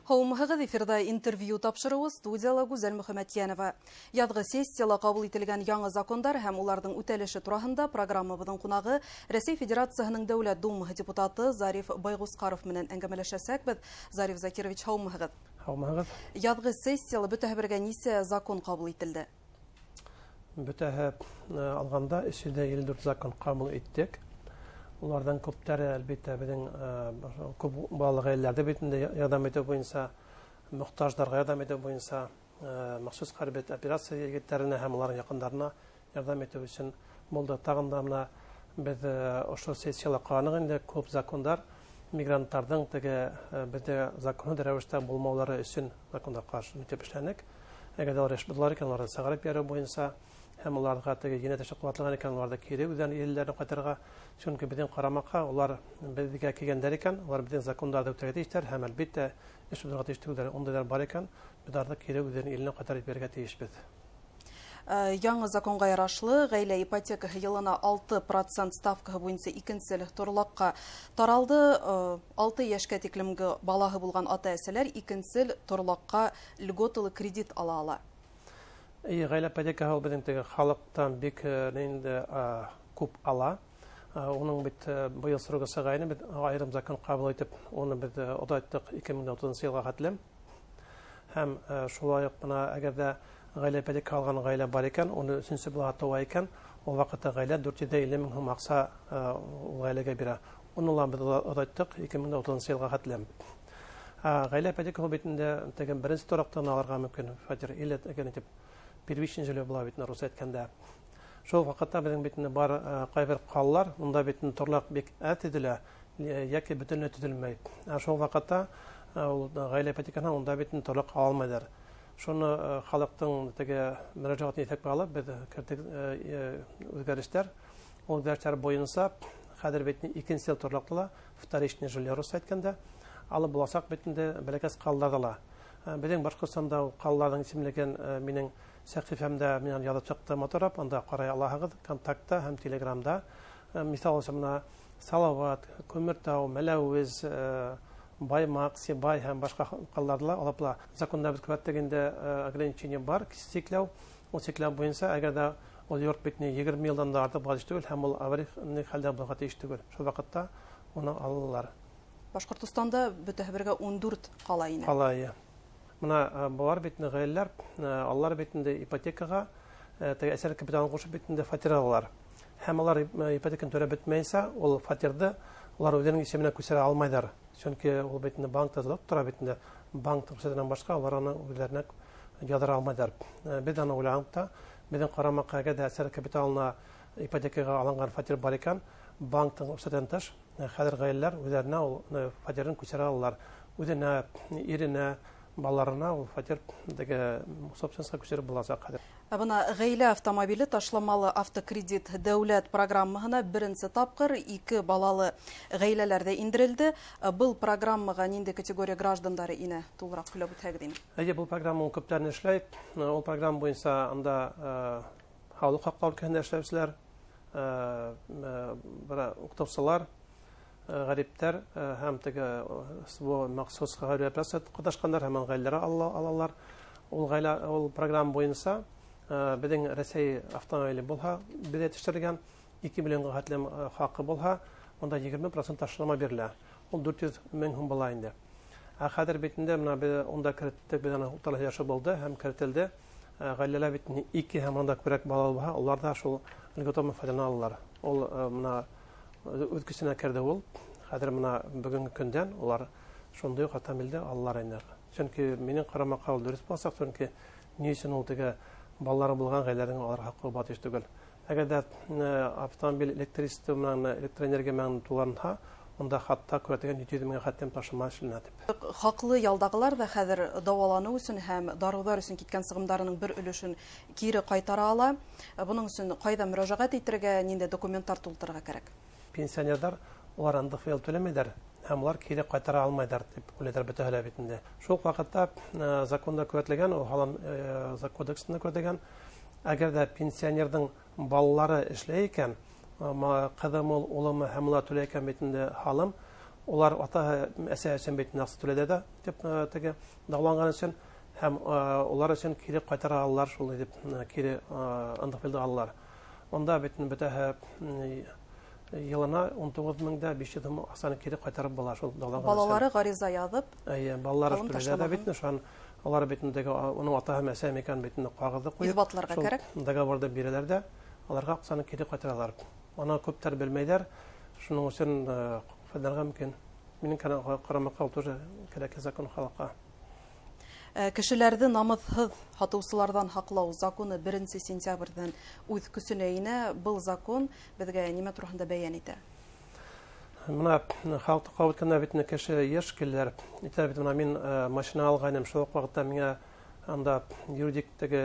Һаумыһығыҙ, эфирҙа интервью тапшырыуы, студияла Гүзәл Мөхәмәтйәнова. Яҙғы сессияла ҡабул ителгән яңы закондар һәм уларҙың үтәлеше тураһында программабыҙҙың ҡунағы Рәсәй Федерацияһының Дәүләт Думаһы депутаты Зариф Байғусҡаров менән әңгәмәләшәсәкбеҙ. Зариф Закирович, һаумыһығыҙ. Һаумыһығыҙ. Яҙғы сессияла бөтәһе бергә нисә закон ҡабул ителде? Бөтәһе алғанда 354 закон ҡабул иттек. Уларҙың күптәре, әлбиттә, беҙҙең күп балалы ғаиләләрҙе бит инде ярҙам итеү буйынса, мохтаждарға ярҙам итеү буйынса, махсус хәрби операция егеттәренә һәм уларҙың яҡындарына ярҙам итеү өсөн булды. Тағын да бына беҙ ошо сессияла ҡараныҡ инде, күп закондар мигранттарҙың теге беҙҙә законһыҙ рәүештә булмаулары өсөн закондар ҡаршы итеп эшләнек. Әгәр ҙә улар эш булалар икән, уларҙы сығарып ебәреү буйынса һәм уларға теге енәйәт эше ҡуҙғатылған икән, уларҙы кире үҙҙәренең илләренә ҡайтарырға. Сөнки беҙҙең ҡарамаҡҡа улар беҙгә килгәндәр икән, улар беҙҙең закондарҙы үтәргә тейештәр һәм, әлбиттә, эш булырға тейеш түгелдәр. Ундайҙар бар икән, беҙ уларҙы кире үҙҙәренең иленә ҡайтарып ебәрергә тейешбеҙ. Яңы законға ярашлы, ғаилә ипотекаһы йылына 6% ставкаһы буйынса икенсел торлаҡҡа таралды. 6 йәшкә тиклемге балаһы булған ата-әсәләр икенсел торлаҡҡа льготалы кредит ала ала. Эйе, ғаилә ипотекаһы ул беҙҙең теге халыҡтан бик инде күп ала. Уның бит быйыл срогы сыға ине, беҙ айырым закон ҡабул итеп, уны беҙ оҙайттыҡ 2030 йылға хәтлем. Һәм шулай уҡ бына әгәр ҙә ғаилә ипотека алған ғаилә бар икән, уны өсөнсө бала тыуа икән, ул ваҡытта ғаилә 450 мең һум аҡса ул ғаиләгә бирә. Уны ла беҙ оҙайттыҡ 2030 йылға хәтлем. Ғаилә ипотека ул бит инде теге беренсе тораҡтан алырға мөмкин фатир, или теге тип первичный жилье була бит инде рус әйткәндә. Шул ваҡытта беҙҙең бит инде бар ҡайбер ҡалалар, унда бит инде торлаҡ бик әҙ төҙөлә, йәки бөтөнләй төҙөлмәй. Ә шул ваҡытта ул ғаилә ипотекаһына унда бит инде торлаҡ ала алмайҙар. Шуны халыҡтың теге мөрәжәғәтен иҫәпкә алып, беҙ керттек үҙгәрештәр. Ул үҙгәрештәр буйынса хәҙер бит инде икенсе ел торлаҡты ла, вторичный жилье рус әйткәндә, алып буласаҡ бит инде бәләкәс ҡалаларҙа ла. Беҙҙең Башҡортостанда ул ҡалаларҙың исемлеген минең сәхифәмдә минән яҙып сыҡты матурап, анда ҡарай алаһығыҙ, Контактта һәм Телеграмда. Миҫал өсөн бына Салауат, Күмертау, Мәләүез, Баймаҡ, Сибай һәм башҡа ҡалаларҙа ла алып була. Законда беҙ күрһәттек инде, ограничение бар, сикләү. Ул сикләү буйынса, әгәр ҙә ул йорт бит ни 20 йылдан да артыҡ булға тейеш түгел һәм ул аварийный хәлдә булырға тейеш түгел. Шул ваҡытта уны алалар. Башҡортостанда бөтәһе бергә 14 ҡала ине. Ҡала, эйе. Бына былар бит инде ғаиләләр, алар бит инде ипотекаға, теге әсәлек капиталын ҡушып бит инде фатир алалар. Һәм алар ипотеканы түләп бөтмәйенсә, ул фатирҙы улар үҙенең исеменә күсерә алмайҙар. Сөнки ул бит инде банкта залог тора бит инде, банк рөхсәтенән башҡа улар аны үҙҙәренә яҙыра алмайҙар. Беҙ аны уйланыҡ та, беҙҙең ҡарамаҡҡа әгәр ҙә әсәлек капиталына ипотекаға алынған фатир бар икән, банктың рөхсәтенән тыш, хәҙер ғаиләләр үҙҙәренә ул фатирын күсерә алалар. Үҙенә, иренә, балаларына ул фатир теге собственностьҡа күсереп буласаҡ хәҙер. Ә бына ғаилә автомобиле ташламалы автокредит дәүләт программаһына беренсе тапҡыр 2 балалы ғаиләләр ҙә индерелде. Был программаға ниндәй категория граждандары инә? Тулыраҡ һөйләп үтһәгеҙ ине. Эйе, был программа ул күптәрен эшләй. Ул программа буйынса анда һаулыҡ һаҡлау өлкәһендә эшләүселәр, бына уҡытыусылар, ғәриптәр, һәм теге СВО махсус хәрби операция ҡатнашҡандар һәм ғаиләләр алалар. Ул ғаилә, ул программа буйынса, беҙҙең Рәсәй автомобиле булһа, беҙ етештерелгән 2 миллионға хәтлем, хаҡы булһа, унда 20% ташлама бирелә. Ул 400 мең һум була инде. Ә хәҙер бит инде бына беҙ унда кереттек, беҙ аны утарлы һөйләшеү булды һәм керетелде. Ғаиләләр бит инде 2 һәм унда күберәк балалы булһа, улар ҙа шул льготаны файҙалана алалар. Ул, бына үҙ көсөнә керҙе ул. Хәҙер бына бөгөнгө көндән улар шундай уҡ автомобилде алалар инде. Сөнки минең ҡарамаҡҡа ул дөрөҫ буласаҡ, сөнки ни өсөн ул теге балалары булған ғаиләләрҙең алар хаҡы булырға тейеш түгел. Әгәр ҙә автомобиль электричество менән, электроэнергия менән туланһа, унда хатта күрһәтелгән 700 меңгә хәтлем ташлама эшләнә тип. Хаҡлы ялдағылар ҙа хәҙер дауаланыу өсөн һәм дарыуҙар өсөн киткән сығымдарының бер өлөшөн кире ҡайтара ала. Бының өсөн ҡайҙа мөрәжәғәт итергә, ниндәй документтар тултырырға кәрәк? Пенсионерҙар улар НДФЛ түләмәйҙәр һәм улар кире ҡайтара алмайҙар тип уйлайҙар бөтәһе лә бит инде. Шул уҡ ваҡытта, законда күрһәтелгән, ул һалым, кодексында күрһәтелгән, әгәр ҙә пенсионерҙың балалары эшләй икән, ҡыҙымы ул, улымы һәм улар түләй икән бит инде һалым, Улар атаһы, әсәһе өсөн бит аҡса түләде дә тип теге дауланған өсөн һәм улар өсөн кире ҡайтара алалар, шул итеп кире НДФЛ-ды алалар. Унда бит бөтәһе йылына 19 500 һум аҡсаны кире ҡайтарып була шул дауланған. Балалары ғариза яҙып, Эйе, балалары түләде дә бит, шунан улар бит теге уның атаһы әсәһе микән бит ҡағыҙҙы ҡуйып, иҫбатларға кәрәк. Договорҙы бирәләр ҙә, уларға аҡсаны кире ҡайтаралар. Аны күптәр белмәйҙәр, шуның өсөн файҙаланырға мөмкин. Минең ҡарамаҡҡа, ул тоже кәрәкле закон халыҡҡа. Кешеләрҙе намыҫһыҙ һатыусыларҙан һаҡлау законы 1 сентябрҙән үҙ көсөнә инә. Был закон беҙгә нимә тураһында бәйән итә? Бына халыҡты ҡабул иткәндә бит кеше йыш киләләр. Әйтәләр бит, бына мин машина алғайным, шул уҡ ваҡытта миңә анда юридик теге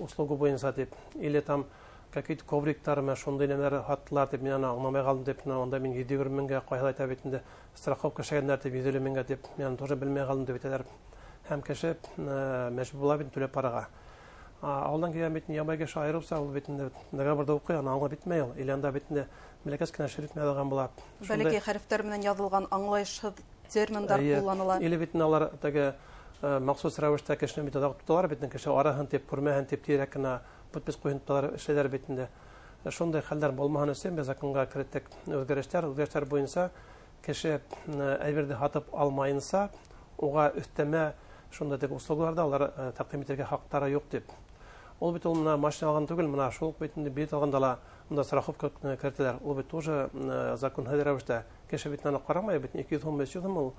услуга буйынса тип, или там какие-то ковриктар менән шундай нәмәләр һаттылар тип, мин аны аңламай ҡалдым тип, унда мин 120 меңгә, ҡайһылай әйтә бит инде, страховка эшләгәндәр тип, 150 меңгә тип, мин аны тоже белмәй ҡалдым тип әйтәләр. Һәм кеше мәжбүр була бит түләп барырға. Ауылдан килгән бит ябай кеше айырыуса, ул бит инде договорҙы уҡый, аны аңлап бөтмәй ул. Или анда бит инде бәләкәс кенә шрифт менән яҙылған була. Бәләкәй хәрефтәр менән яҙылған аңлайышһыҙ терминдар ҡулланыла. Или бит алар теге махсус рәүештә кешене бит оҙаҡ тоталар бит, кеше араһын тип, күрмәһен тип, тиҙерәк кенә подпись ҡуйһын тоталар, эшләйҙәр бит инде. Шундай хәлдәр булмаһын өсөн беҙ законға кереттек үҙгәрештәр. Үҙгәрештәр буйынса кеше әйберҙе һатып алмайынса, уға өҫтәмә шундай теге услугаларҙы улар тәҡдим итергә хаҡтары юҡ тип. Ул бит ул бына машина алған түгел, бына шул уҡ бит инде билет алғанда ла унда страховка кертәләр. Ул бит тоже законһыҙ рәүештә. Кеше бит аны ҡарамай бит, 200 һум, 500 һум ул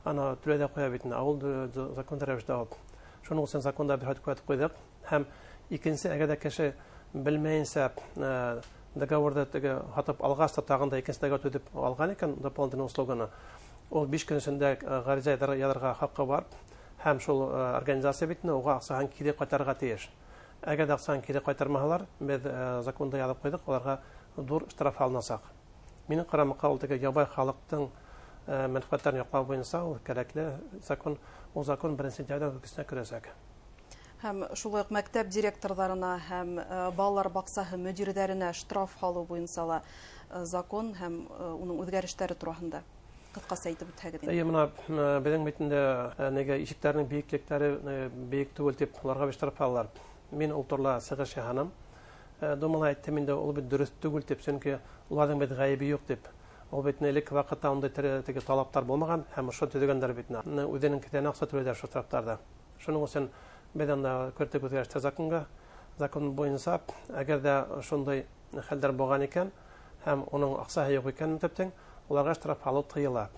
аны түләй ҙә ҡуя бит. Ә ул законһыҙ рәүештә алып. Шуның өсөн законда бер ҡуйып ҡуйҙыҡ. Һәм икенсе, әгәр ҙә кеше белмәйенсә договорҙы теге һатып алғас та тағын да икенсе договор төҙөп алған икән дополнительный услуганы, ул 5 көн эсендә ғариза яҙырға хаҡы бар. Һәм шул организация бит уға аҡсаһын кире ҡайтарырға тейеш. Әгәр ҙә аҡсаһын кире ҡайтармаһалар, беҙ законда яҙып ҡуйҙыҡ, уларға ҙур штраф һалынасаҡ. Минең ҡарамаҡҡа, ул теге ябай халыҡтың мәнфәғәттәрен яҡлау буйынса ул кәрәкле закон, ул закон 1 сентябрҙән көсөнә керәсәк. Һәм шулай уҡ мәктәп директорҙарына һәм балалар баҡсаһы мөдирҙәренә штраф һалыу буйынса ла закон һәм уның үҙгәрештәре тураһында ҡыҫҡаса әйтеп үтһәгеҙ инде. Эйе, бына беҙҙең бит инде нигә ишектәренең бейеклектәре бейек түгел тип уларға бит штраф һалалар. Мин ул турала сығыш яһаным. Думала әйттем инде, ул бит дөрөҫ түгел тип, сөнки уларҙың бит ғәйебе юҡ тип. Ул бит элек ваҡытта ундай теге талаптар булмаған һәм ошо төҙөгәндәр бит. Үҙенең кеҫәһенә аҡса түләйҙәр шул штрафтарҙы. Шуның өсөн беҙ анда керттек үҙгәрештәр законға. Закон буйынса, әгәр ҙә шундай хәлдәр булған икән һәм уның аҡсаһы юҡ икән мәктәптең, уларға штраф һалыу тыйыла.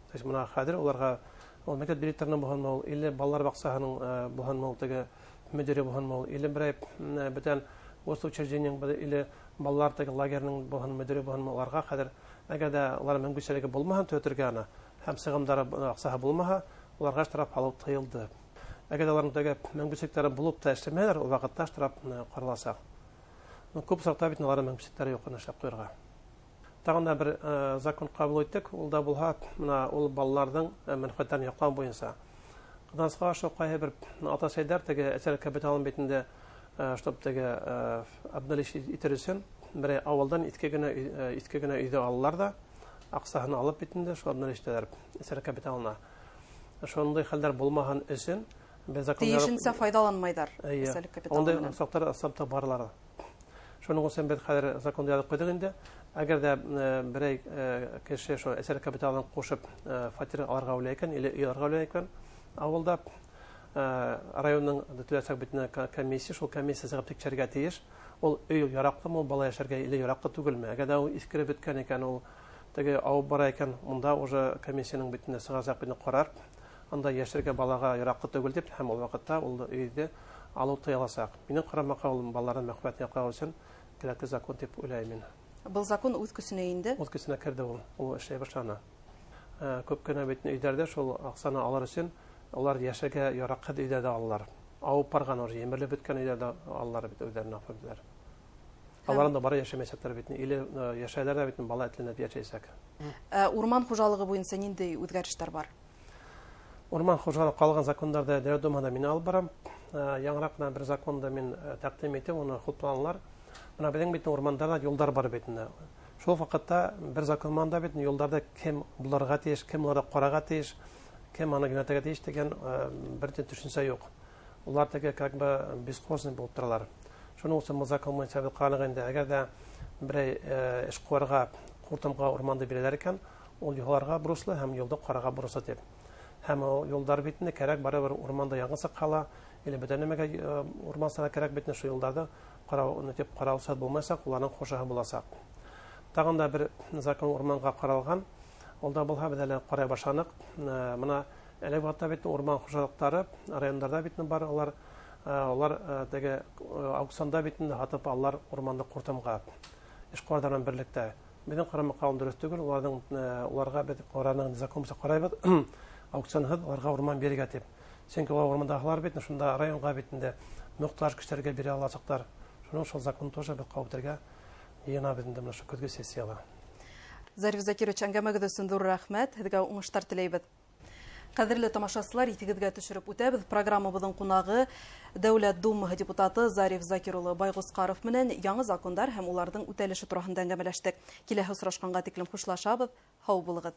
То есть бына хәҙер уларға ул мәктәп директорының булһынмы ул, или балалар баҡсаһының булһынмы ул, теге мөдире булһынмы ул, или берәй бүтән госучреждениең, или балалар теге лагерының булһын, мөдире булһынмы, уларға хәҙер әгәр ҙә улар мөмкинселеге булмаһа төҙәтергә аны һәм сығымдары аҡсаһы булмаһа, уларға штраф һалыу тыйылды. Әгәр ҙә уларҙың теге мөмкинселектәре булып та эшләмәһәләр, ул ваҡытта штраф ҡараласаҡ. Күп осраҡта бит уларҙың мөмкинселектәре юҡ уны эшләп ҡуйырға. Тағын да бер закон ҡабул иттек, ул да булһа, бына ул балаларҙың мәнфәғәттәрен яҡлау буйынса. Ҡыҙғанысҡа ҡаршы, ҡайһы бер ата-әсәйҙәр теге әсәлек капиталын бит инде, чтоб теге обналичить итер өсөн берәй ауылдан иҫке генә өйҙө алалар ҙа, аҡсаһын алып бит инде шул обналичить итәләр әсәлек капиталына. Шундай хәлдәр булмаһын өсөн беҙ закон Тейешенсә файҙаланмайҙар әсәлек капиталы Ундай менән. осраҡтар ысынлап баралар. Шуның өсөн беҙ хәҙер законда яҙып ҡуйҙыҡ инде. Әгәр ҙә берәй кеше шул әсәлек капиталын ҡушып фатир алырға уйлай икән, или өй алырға уйлай икән, ауылда районның төҙөләсәк бит комиссия, шул комиссия сығып тикшерергә тейеш. Ул өй яраҡлымы ул бала йәшәргә или яраҡлы түгелме? Әгәр ҙә ул иҫкереп бөткән икән, ул теге ауып бара икән, унда уже комиссияның бит инде сығасаҡ бит ҡарар. Анда йәшәргә балаға яраҡлы түгел тип, һәм ул ваҡытта ул өйҙө алыу тыйыласаҡ. Минең ҡарамаҡҡа, ул балаларҙың мәнфәғәтен яҡлау өсөн кәрәкле закон тип уйлайым мин. Был закон үҙ көсөнә инде. Үҙ көсөнә керҙе ул, ул эшләй башланы. Күп кенә бит өйҙәрҙә шул аҡсаны алыр өсөн улар йәшәргә яраҡһыҙ өйҙәрҙе алалар. Ауып барған, уже емерелеп бөткән өйҙәрҙе алалар бит үҙҙәренә оформилар. Алар анда бары йәшәмәйәсәктәр бит, или йәшәйләр ҙә бит, бала этләнеп йәшәйәсәк. Урман хужалығы буйынса ниндәй үҙгәрештәр бар? Урман хужалығы ҡалған закондарҙы Дәүләт Думаһында мин алып барам. Яңыраҡ ҡына бер законды мин тәҡдим иттем, уны хупланылар. Бына беҙҙең бит урмандарҙа юлдар бар бит инде. Шул ваҡытта бер закон менән дә бит юлдарҙы кем булырға тейеш, кем уларҙы ҡарарға тейеш, кем аны йүнәтергә тейеш тигән бер тә төшөнсә юҡ. Улар теге как бы бесхозный булып торалар. Шуның өсөн был закон буйынса беҙ ҡараныҡ инде, әгәр ҙә берәй эшҡыуарға ҡуртымға урманды бирәләр икән, ул юлларға бурыслы һәм юлды ҡарарға бурыслы тип. Һәм ул юлдар бит инде кәрәк, барыбер урманда яңы сыҡһа ла, или бөтә нәмәгә урмансыларға кәрәк бит инде, шул юлдарҙы ҡарау, тип ҡараусыһыҙ булмаясаҡ, уларҙың хужаһы буласаҡ. Тағын да бер закон урманға ҡаралған, ул да булһа беҙ әле ҡарай башланыҡ. Бына әлеге ваҡытта бит урман хужалыҡтары райондарҙа бит бар, улар теге аукционда бит инде һатып алалар урманды ҡуртымға эшҡыуарҙар менән берлектә. Беҙҙең ҡарамаҡҡа ул дөрөҫ түгел, уларға беҙ ҡараның закон буйынса ҡарайбыҙ, аукционһыҙ уларға урман бирергә тип. Сөнки улар урмандаһылар бит шунда районға бит инде мохтаж кешеләргә бирә аласаҡтар. Шуның шул закон тоже беҙ ҡабул итергә йыйынабыҙ инде бына ошо көҙгө сессияла. Зариф Закирович, әңгәмәгеҙ өсөн ҙур рәхмәт, һеҙгә уңыштар теләйбеҙ. Ҡәҙерле тамашасылар, иҫегеҙгә төшөрөп үтәбеҙ. Программабыҙҙың ҡунағы Дәүләт Думаһы депутаты Зариф Закир улы Байғусҡаров менән яңы закондар һәм уларҙың үтәлеше тураһында әңгәмәләштек. Киләһе осрашҡанға тиклем хушлашабыҙ. Һау булығыҙ.